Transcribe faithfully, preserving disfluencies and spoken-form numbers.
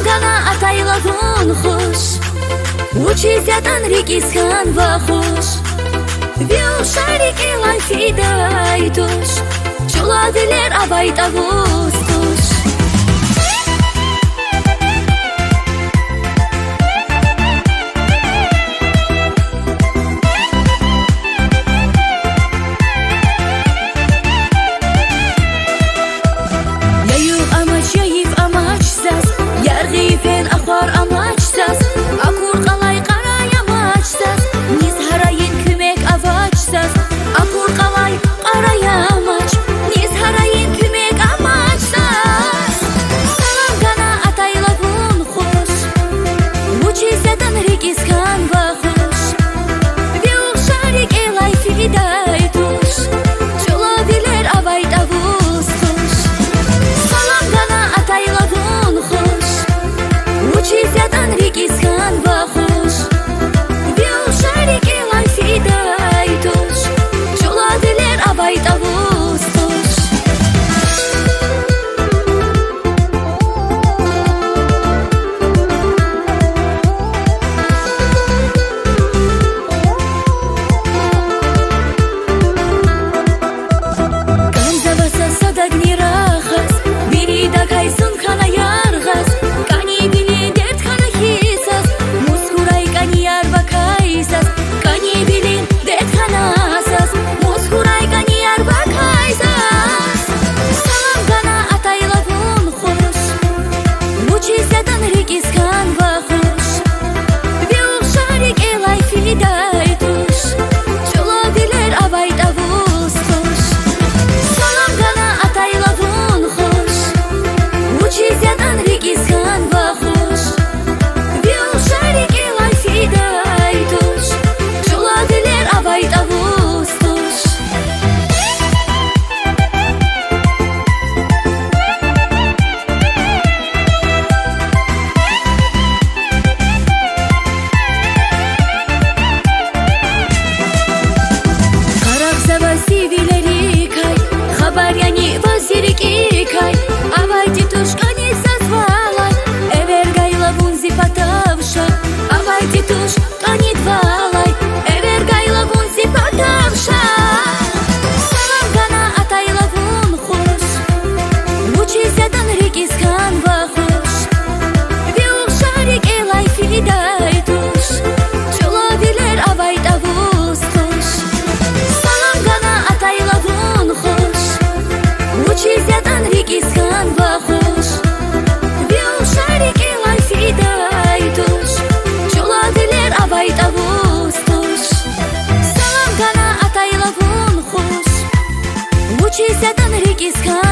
Гана атайла вун хуш, вучиз ятӀан рикӀиз хьанва хуш? Ви ухшар рикӀелай фидай туш, чула вилер авай тавус туш. Я югъ амач, я йиф амач заз, яргъи йифен ахвар амач заз, акур къалай кьарай амач заз, низ гьарайин куьмек авач заз, акур къалай кьарай амач, низ гьарайин куьмек амач заз. Салам гана атайла вун хуш, вучиз ятӀан рикӀиз хьанва хуш? Ви ухшар рикӀелай фидай туш, чула вилер авай тавус туш. Салам гана атайла вун хуш, вучиз ятӀан рикӀиз хьанва хуш? Ви ухшар рикӀелай фидай туш, чула вилер авай тавус туш. КӀанзава са садагни рахаз, виридакай зун хьана яргъаз, кӀанивилин дерт хьана хьиз заз, мус хьурай кӀанияр вакай заз, кӀанивилин дерт хьана заз, мус хьурай кӀанияр вакай заз. Салам гана атайла вун хуш, вучиз ятӀан рикӀиз хьанва хуш? Ви ухшар рикӀелай фидай туш, чула вилер авай тавус туш. Салам гана атайла вун хуш, вучиз ятӀан рикӀиз хьанва хуш? Ви ухшар рикӀелай фидай туш, чула вилер авай тавус туш. Къарагъзава зи вилерикай, хабар яни ваз зи рикӀикай, авайди туш кӀани заз валай, эвер гайила вун зи патав ша, авайди туш кӀанидвалай, эвер гайила вун зи патав ша. Салам гана атайла вун хуш, вучиз ятӀан рикӀиз хьанва хуш? Ви ухшар рикӀелай фидай туш, чула вилер авай тавус туш. Салам гана атайла вун хуш, вучиз ятӀан рикӀиз хьанва хуш? Ви ухшар рикӀелай фидай туш, чула вилер авай тавус туш. Салам гана атайла вун хуш, вучиз ятӀан рикӀиз хьанва